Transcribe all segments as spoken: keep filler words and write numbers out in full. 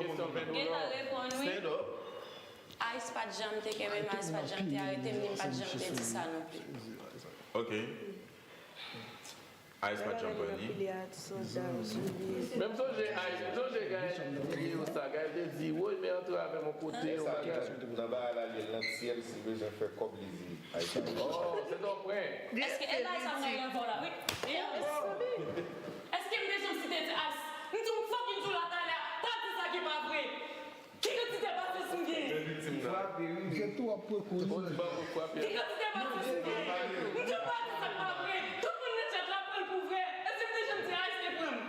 Kesyon vennde. Gentan reponn, wi. Stand up. Ice pa t janm te kenbe m, Ice pa t janm te arete m, ni m pa t janm te di sa non plis. Ok. Ice pa t janm pran ni. M sonje Ice, m sonje Gaël te di yo sa, Gaël te di, woy, men antre avè m yon kote, yon bagay. Nan bagay la, li nan syèl, si l bezwen fè kòb, li di Ice. Oh, se ton prank. Èske e la sa mwen lè vò la, wi. Èske m te janm site ti Ice? M di w fucking di w la talè, pa di sa ki pa vre. Ki kantite pasyans m gen? Gen tou ap pran kou. Ki kantite pasyans m gen? M di w pa di sa k pa vre. Tout moun nan chat la pran l pou vre. Èske m te janm di Ice te pran m?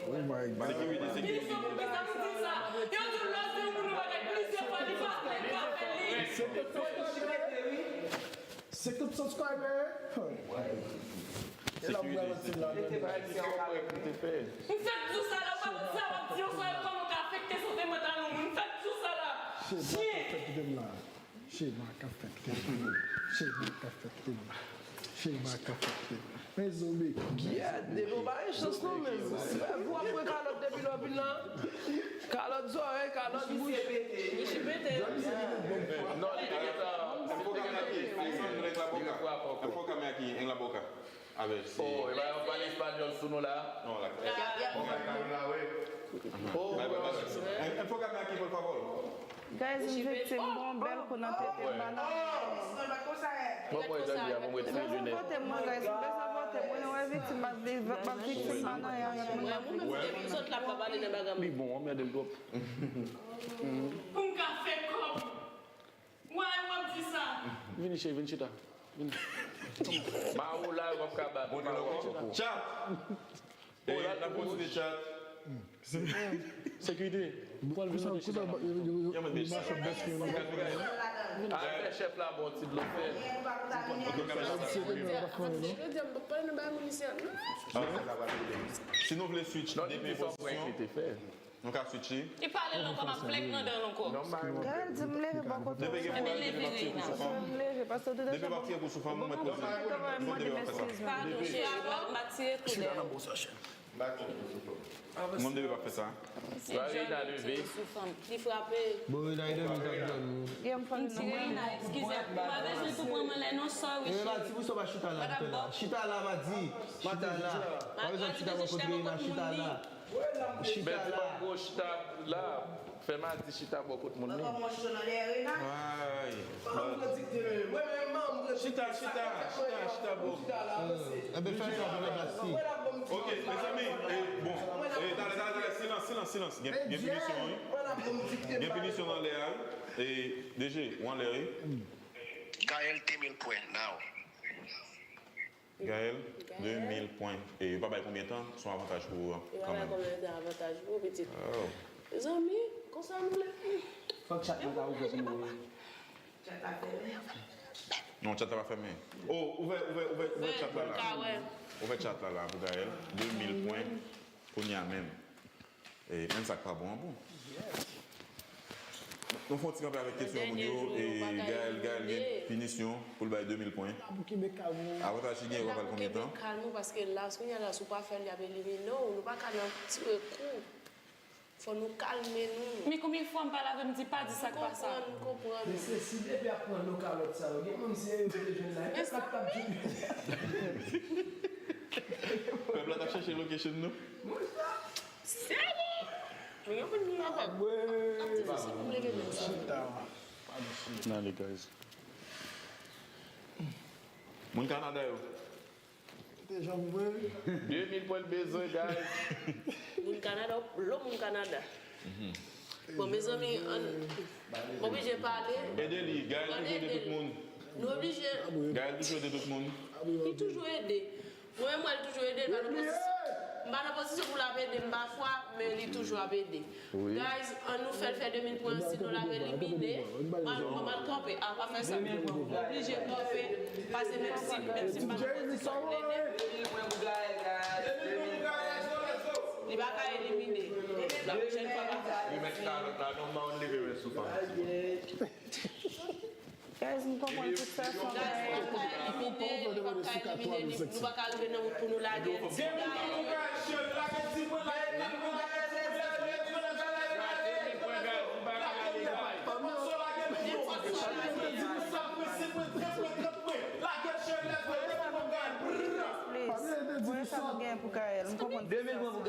Oh my God. Pinisyon pou kisa m di sa? Yo di w lè w di yon moun yon bagay plizyè fwa, li pa vle, li pa fè li. Senkant subscriber. E la w pral antre la. M fèk di w sa la, w pa konn sa w ap di, w konn kòman w ka afekte sante mantal yon moun. M fèk di w sa la. Shit. Shit. Shema ka fèt kite m la. Shema ka fèt kite m la. Shema ka fèt kite m la. Men zonbi. Gad, depi w pa gen chans non, men. Ou ap pran kalòt depi lòpil lan. Kalòt zòrèy, kalòt bouch. Misye pete. Misye pete. Non, li pete sa. Enfo kamera ki, enfo kamera ki, en la boca. A ver si. Oh, e pa yon pale espanyòl sou nou la? Non, la. Oh, enfo kamera ki, por favor. Guys, m viktim, bon, bèl kou nan tete m, ba nan. Mwen kwè jan li a, bon, mwen retire linèt. Bezwen vote mwen, guys, m bezwen vote mwen, nou wè viktim, m ap viv, m ap viktim, ba nan yon moun ap viktim. Li bon, anmède m twòp. Pou m ka fè kòb. Why w ap di sa? Vini, cheri, vin chita. Vini. Mawo la, yo p ap ka bat. Bon, mawo. Chat! E, n ap kontinye chat. Sekirite. Pou al vin monte chita la. Yo, yo, yo, yo mache bèst pou yo. Al fè chèf la bon ti dlo fè. Si nou vle switch depi pozisyon. Nou ka switche. Li pale l ankò, m ap flenk nan dan l ankò. Gaël di m leve bò kote w. Depi gen pwoblèm, depi pati pou soufan. Depi pati pou soufan, mwen mèt koze. Mwen depi pa fè sa. Padon, cheri, m pa tire koulè. Mwen depi pa fè sa. Reina leve. Li frape. Bon, Reina, e dòmi, t ap dòmi. M tire Reina, eskize. Ou pa bezwen tou pran m anlè non, sorry, cheri. Chita la, m a di. Chita la. Pa bezwen chita bò kote Reina, chita la. Chita la. Bèl ti bambou, chita la. Fè m a di chita bò kot moun li. Ay. Chita, chita, chita, chita, bro. Enben, fè sa pou mwen, Basti. Ok, mezanmi, e, bon, e, talè, talè, talè, silans, silans, silans. Gen, gen pinisyon, wi. Gen pinisyon nan lè a, wi. E, D J, ou anlè, wi. Gaël, de mil pwen, now. Gaël, de mil pwen. E yo pa bay konbyen tan, se yon avantaj pou ou kanmenm. Yo pa bay konbyen tan, avantaj pou ou, pitit. Oh. Mezanmi, konsa nou lè. Fòk chat la ta ouvè pou nou, wi. Chat la fèmen. Non, chat la pa fèmen. Oh, ouvè, ouvè, ouvè, ouvè chat la la. Ouvè chat la la pou Gaël. De mil pwen, kounye a menm. E, menm sa k pa bon an bon. Nou fè yon ti kanpe avèk kesyon moun yo, e Gaël, Gaël gen pinisyon pou l bay de mil pwen. Avantaj li gen, yo pa ba l konbyen tan? Kalm ou, paske la, kounye a la, si w pa fè l, y ap elimine w. Nou pa ka nan tire kou. Fò nou kalme nou. Men konbyen fwa m pale avè m di pa di sa k pa sa? M konprann, m konprann. Mesye, si depi ap pran nou kalòt sa yo, gen moun se yo ki te jwenn la, e pèp la k t ap jwenn. Pèp la t ap chèche location nou. Serye? Men yon moun nou avè m. Ap difisil pou m leve men sa. Chita. N ale, guys. Moun Kanada yo. Te janm vre. De mil pwen l bezwen, guys. Moun Kanada, lo moun Kanada. Bon, mezanmi, ann, m oblije pale. Ede li, Gaël toujou ede tout moun. Nou oblije. Gaël toujou ede tout moun. Li toujou ede. Mwen menm, mwen, li toujou ede. M pa nan pozisyon, m pa nan pozisyon pou l ap ede m pafwa, men li toujou ap ede. Guys, ann nou fè l fè de mil pwen, sinon l ap elimine. M al, m al kanpe. A, pa fè sa. M oblije kanpe. Pase menm si, menm si m pa nan pozisyon pou l ede. Li pa ka elimine. La pwochèn fwa, pa fè. Li met kalòt la, non, m pa konn leve men sou fanm. Guys, m konprann tout sa, son bagay. Li p ap ka elimine, li p ap ka elimine, nou pa ka rive nan wout pou nou lage l. pou Kaël. M konprann. De mil pran pou